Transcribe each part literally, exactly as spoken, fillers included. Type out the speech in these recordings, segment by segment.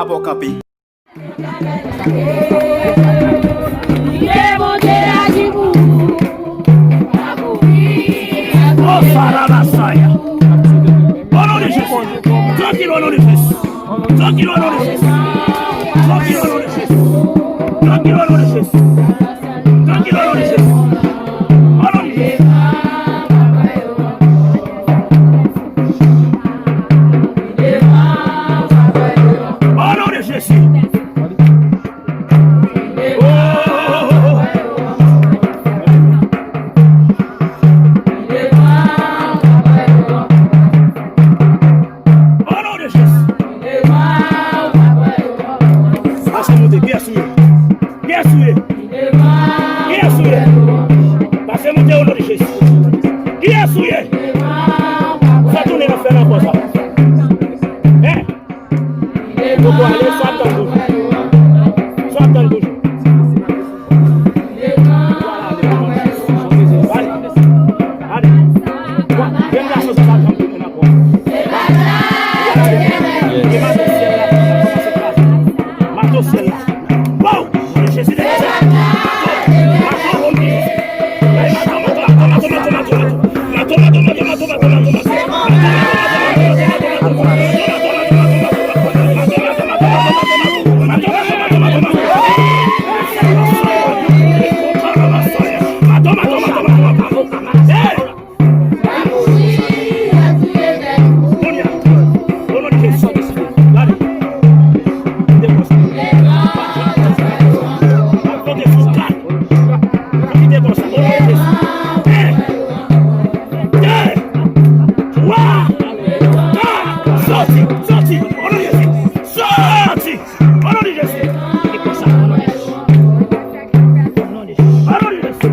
Pò kanpe. Oh, Sarabasaya. Au nom de Jésus. Tranquille au nom de Jésus. Tranquille au nom de Jésus. Tranquille au nom de Jésus. Tranquille au nom de Jésus. Tranquille au nom de Jésus. Au nom de Jésus. Au nom de Jésus. Oh. Au nom de Jésus. Pase monte, kiyès ou ye? Kiyès ou ye? Kiyès ou ye? Pase monte au nom de Jésus. Kiyès ou ye? Fè tounen nan fè nan kò sa. Hein? Ou poko ale, swa ap tann toujou. Swa ap tann toujou. Ale. Ale. Jèn gason sa pa janm tounen nan kò. Ale. E mato syèl la, kòmanse kraze. Mato syèl la. Wow! Jezi de Nazareth. Mato, mato, mato, mato. Kite konsa, o non de Jezi. En, de, twa, kat, soti, soti, o non de Jezi. Soti, o non de Jezi. Kite konsa, o non de Jezi. O non de Jezi.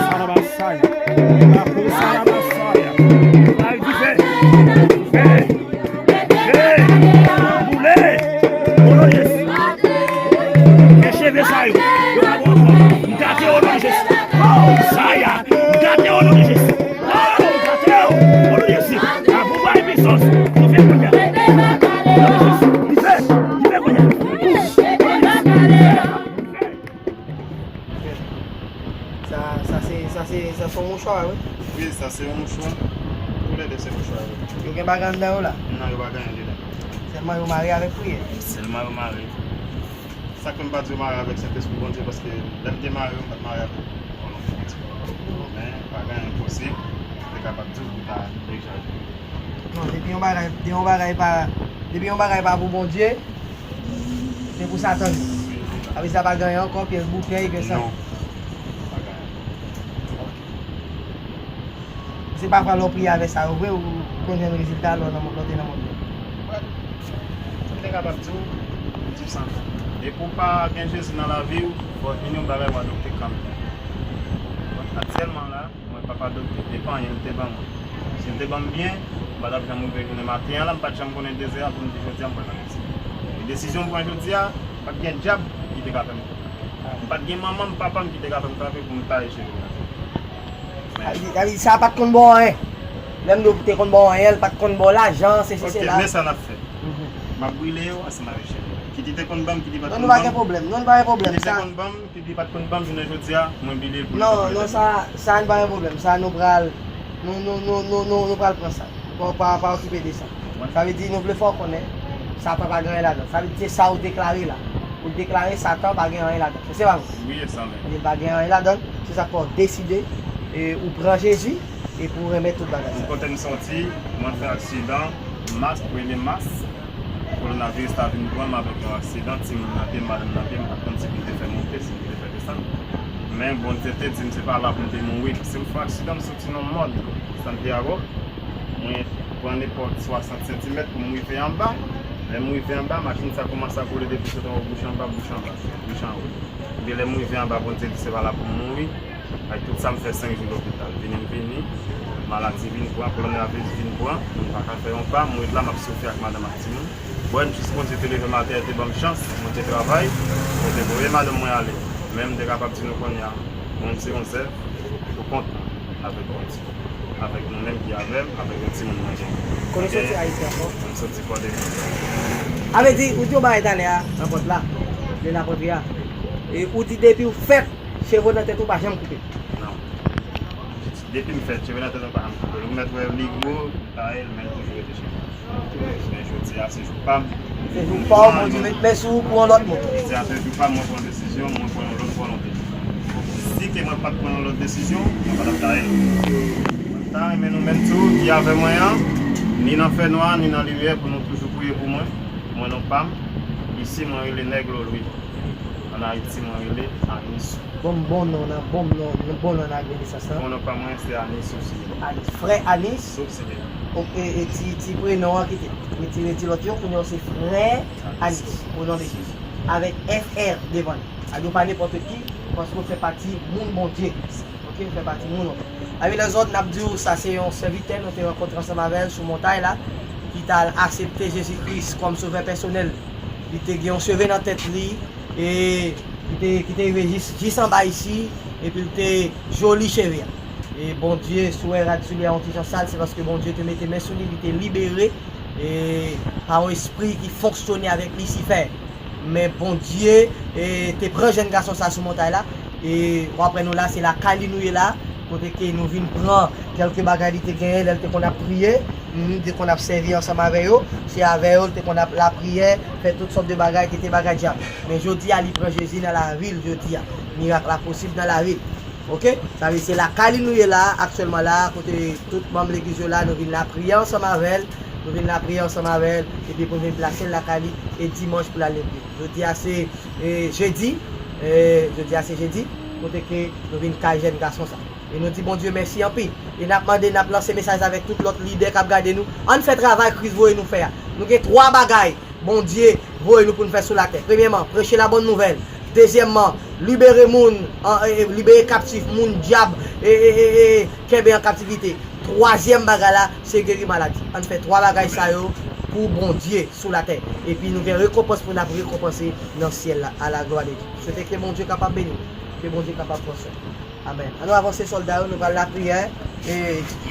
Sarabasaya. Sarabasaya. Bay dife. Dife. Hey! Boule! O non de Jezi! E cheve sa yo! Yo pa bon ankò! M gate o non de Jezi! Oh! Saya! M gate o non de Jezi! Oh! M gate o! O non de Jezi! Abou bay pisans! Dife kounye a! O non de Jezi! Dife! Dife kounye a! Dife! Sa, sa se, sa se, sa se yon mouchwa, wi. Wi, sa se yon mouchwa. Toulède se mouchwa, wi. Yo gen bagay anndan yo la? Non, yo pa gen anyen dedan. Sèlman yo mare avèk priyè. Sèlman yo mare. Sa k fè m pa di yo mare avèk Sentespri Bondye, paske lè m te mare yo, m pa t mare avèk volonte Bondye. Men, pa gen anyen enposib, m te kapab di w pou ta deja jwe. Non, depi yon bagay, depi yon bagay pa, depi yon bagay pa pou Bondye, se pou Satan li. Apre sa, pa gen anyen ankò, pyès bouke, gen sa. Non. Pa gen anyen. Se pafwa lè w priye avèk sa yo vre, ou konn jwenn rezilta lè w nan mon-, lè w te nan mond yo. M te kapab di w, m di w sa. Depi w pa gen Jezi nan lavi w, fò w jwenn yon bagay w adopte kanmenm. Aktyèlman la, mwen papa dokte, epanyen l te ban mwen. Si l te ban m byen, m pa t ap janm rive jounen maten an la, m pa t janm konnen dezè a pou m di jodi a m pral nan legliz. E desizyon m pran jodi a, pa t gen dyab ki te ka fè m. M pa t gen manman m, papa m ki te ka fè m kanpe pou m taye cheve m. Sa vle di, sa vle di, sa pa t konn ba w anyen. Lè m di w te konn ba w anyen, l pa t konn ba w lajan, sesi, sela. Ok, men sa n ap fè. Mhm. M ap brile yo ansanm avèk cheve yo. Kit li te konn ban m, kit li pa t konn ban m. Non, nou pa gen pwoblèm. Non, nou pa gen pwoblèm. Kit li te konn ban m, kit li pa t konn ban m, jounen jodi a, mwen brile l pou l. Non, non, sa, sa n pa gen pwoblèm. Sa nou pral, nou, nou pral pran sa. Pa, pa, pa okipe de sa. Sa vle di, nou vle fè w konnen, Satan pa gen anyen ladan. Sa vle di, se sa ou deklare la. Ou deklare Satan pa gen anyen ladan. Se pa vre? Wi, e sa menm. Li pa gen anyen ladan. Se sa k fè w deside, e, ou pran Jezi, e pou w renmen tout bagay sa. Kote m soti, mwen fè aksidan, mas, premye mas, kowonaviris la vin pran m avèk yon aksidan, timoun nan te, madanm nan te, m pa t konn si pou m te fè monte, si pou m te fè desann. Men Bondye te di m se pa la pou m te mouri. Si m fè aksidan, m soti nan mòn, Santiago. Mwen pran nenpòt swasant santimèt pou m rive anba. Lè m rive anba, machin sa kòmanse a koule depi sot anwo bouch anba, bouch anba, bouch anwo. Epi lè m rive anba, Bondye di se pa la pou m mouri. Ak tout sa, m fè senk jou lopital. Vini m vini, maladi vin pran, kolonnavirus vin pran, m pa ka fè yon pa, m ret la, m ap soufri ak madanm ak timoun. Bon, jis Bondye te leve m atè, te ban m chans, mwen te travay, mwen te voye madanm mwen ale. Men m te kapab di nou kounye a, mwen se yon zèv pou kont mwen, avèk Bondye, avèk nou menm ki avè m, avèk yon timoun mwen gen. Kote w soti Ayiti ankò? Mwen soti Fòdevil. A vle di, ou di yon bagay talè a, nan pòt la, de la pòtre a. E ou di depi w fèt, cheve w nan tèt ou pa janm koupe. Non. Depi m fèt, cheve nan tèt mwen pa janm koupe. Ou mèt wè li gwo, m taye l, men l toujou rete cheve. Men jodi a, se jou pa m. Se jou pa w, Bondye met men sou ou pou yon lòt moun. Jodi a, se jou pa m, mwen pran desizyon, mwen pran yon lòt vòlonte. Si ke mwen pa t pran yon lòt desizyon, mwen pa t ap taye l. Mwen ta renmen nou menm tou, ki avè mwen an, ni nan fènwa, ni nan limyè, pou nou toujou priye pou mwen, pou mwen non pa m. Isi, mwen rele Nèg Lolwi. Ann Ayiti, mwen rele Anis. Bon, bon non nan, bon non, bon non nan grenn esans lan. Bon non pa mwen se Anis Soucilé. Anis. Frè Anis? Soucilé. Ok, e ti, ti prenon an ki te retire ti lòt yo, kounye a w se frè Anis. Anis. O non de Jezi. Avèk F R devan li. Sa vle di w pa nenpòt ki, paske w fè pati moun Bondye. Ok, w fè pati moun. Ami lèzòt, n ap di w, sa se yon sèvitè nou te rankontre ansanm avè l sou montay la, ki t al aksepte Jezi Kris kòm sovè pèsonèl. Li te gen yon cheve nan tèt li, e ki te, ki te rive jis, jis anba isi, epi l te joli cheve a. E Bondye, si w wè rad sou li a yon ti jan sal, se paske Bondye te mete men sou li, li te libere, e pa yon espri ki fonksyone avèk Lisifè. Men Bondye, e, te pran jèn gason sa sou montay la, e w ap wè nou la, se lakay li nou ye la, kote ke nou vin pran kèlke bagay li te genyen lè l te konn ap priye, mhm, li te konn ap sèvi ansanm avè yo, se avè yo l te konn ap lapriyè, fè tout sòt de bagay ki te bagay dyab. Men jodi a, li pran Jezi nan lavi l jodi a. Mirak la posib nan lavi l. Ok? Sa vle di se lakay li nou ye la, aktyèlman la, kote tout manm legliz yo la, nou vin lapriyè ansanm avè l, nou vin lapriyè ansanm avè l, epi pou n vin plase l lakay li, e dimanch pou l al legliz. Jodi a se, e, jedi, e, jodi a se jedi, kote ke nou vin kay jèn gason sa. E nou di Bondye mèsi anpil. E n ap mande, n ap lanse mesaj avèk tout lòt lidè k ap gade nou. Ann fè travay Kris voye nou fè a. Nou gen twa bagay Bondye voye nou pou n fè sou latè. Premyèman, preche labòn nouvèl. Dezyèmman, libere moun, an, e, e, libere kaptif, moun dyab, e, e, e, e, kenbe an kaptivite. Twazyèm bagay la, se geri maladi. Ann fè twa bagay sa yo pou Bondye sou latè. Epi nou gen rekonpans pou n ap rekonpanse nan syèl la, à la gloire de Dieu. Swete ke Bondye kapab beni w, ke Bondye kapab pran swen. Amèn. Ann nou avanse sòlda yo, nou pral lapriyè. E,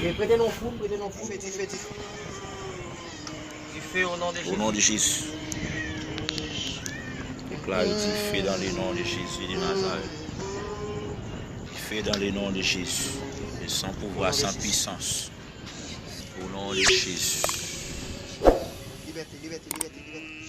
e prete nou foum, prete nou foum, e dife, dife. Dife o non de Jezi. Au nom de Jésus. Déclare dife dans le nom de Jésus de Nazareth. Dife dans le nom de Jésus. Le sang pouvoir, sang puissance. Au nom de Jésus. Libète, libète, libète, libète.